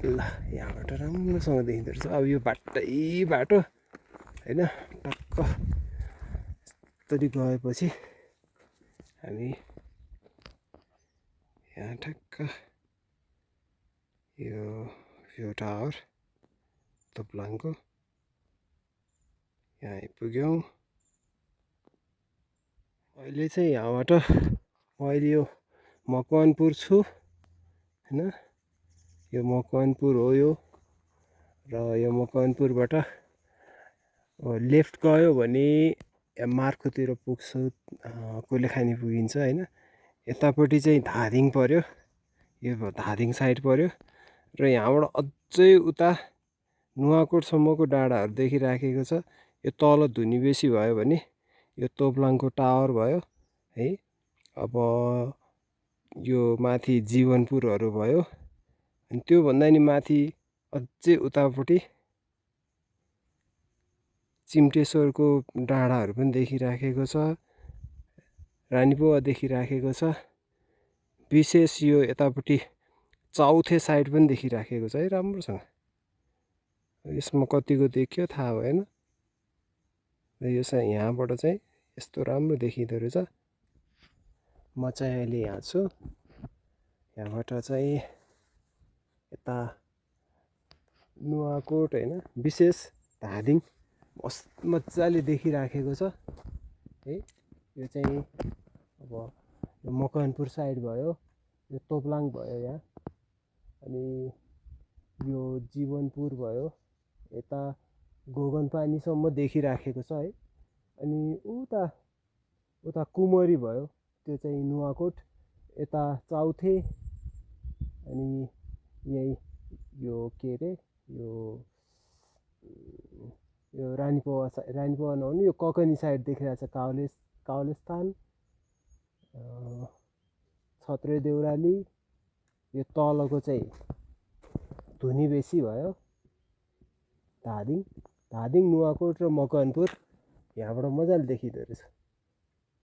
ल यहाँबाट राम्रोसँग देखिँदो रहेछ। अब यो बाटो होइन, टक्क यस्तरी गएपछि हामी यहाँ ठ्याक्क यो टावर तोप्लाङको यहाँ आइपुग्यौँ। अहिले चाहिँ यहाँबाट म अहिले यो मकवानपुर छु होइन, यो मकवानपुर हो यो। र यो मकवानपुरबाट लेफ्ट गयो भने मार्खोतिर पुग्छु, कुलेखानी पुगिन्छ होइन। यतापट्टि चाहिँ धादिङ पर्यो, यो धादिङ साइड पर्यो। र यहाँबाट अझै उता नुवाकोटसम्मको डाँडाहरू देखिराखेको छ। यो तल धुनीबेसी भयो भने यो तोप्लाङको टावर भयो है। अब यो माथि जीवनपुरहरू भयो, अनि त्योभन्दा नि माथि अझै उतापट्टि चिम्टेश्वरको डाँडाहरू पनि देखिराखेको छ, रानीपोवा देखिराखेको छ। विशेष यो यतापट्टि चौथे साइड पनि देखिराखेको छ है राम्रोसँग। यसमा कतिको देखियो थाहा भएन। र यो चाहिँ यहाँबाट चाहिँ यस्तो राम्रो देखिँदो रहेछ। म चाहिँ अहिले यहाँ छु, यहाँबाट चाहिँ यता नुवाकोट होइन, विशेष धादिङ मजाले देखिराखेको छ है। यो चाहिँ अब यो मकवानपुर साइड भयो, यो तोप्लाङ भयो यहाँ, अनि यो जीवनपुर भयो, यता गोगनपानीसम्म देखिराखेको छ है। अनि उता कुमरी भयो, त्यो चाहिँ नुवाकोट, यता चौथे, अनि यही यो के अरे यो रानीपोवा नहुनु यो ककनी साइड देखिरहेको छ। काउलेस्थान, छत्रे देउराली, यो तलको चाहिँ धुनीबेसी भयो, धादिङ नुवाकोट र मकवानपुर यहाँबाट मजाले देखिँदो रहेछ।